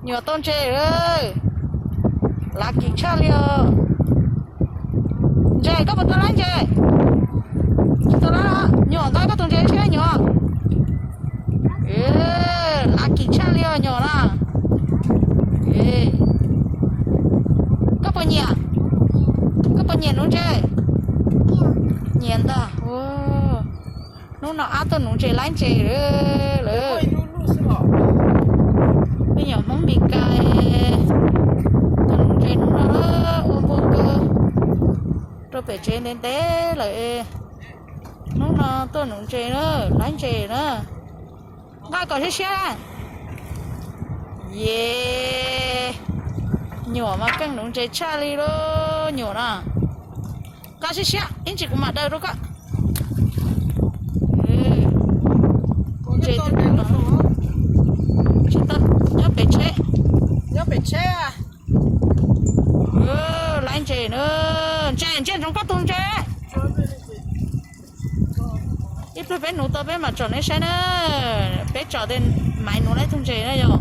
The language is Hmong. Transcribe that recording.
Nyuam tau ntses lawm. Lav kim tshaj li os. Ntses, koj puas tau laib ntses? Tsis tau laib los? Nyuam, nqa koj tus ntses seb nyuam. Lav kim tshaj li os nyuam na. Koj puas nyiam? Koj puas nyiam nuv ntses? Nyiam ntag. Hnub no ab tuaj nuv ntses laib ntses lawm. Me nyuam Hmoob Mes Kas tuaj nuv ntses hnub no, ua npua kawg rau pem tsev ntev ntev lawm. Hnub no tuaj nuv ntses na, laib ntses na. Nqa kom siab siab. Yes, nyuam mas keej nuv ntses tshaj li lub nyuam no. Nqa siab siab ib ntsis kuv mam daws rau koj. Ntses tsis tau, nyob pem tsheb, nyob pem tsheb. Laib ntses na, ntses ntsia ntsoov koj tus ntses. Ib pliag peb nuv tau peb mam tsom neb saib na. Peb tsom tes maiv nuv laib tug ntses na yom.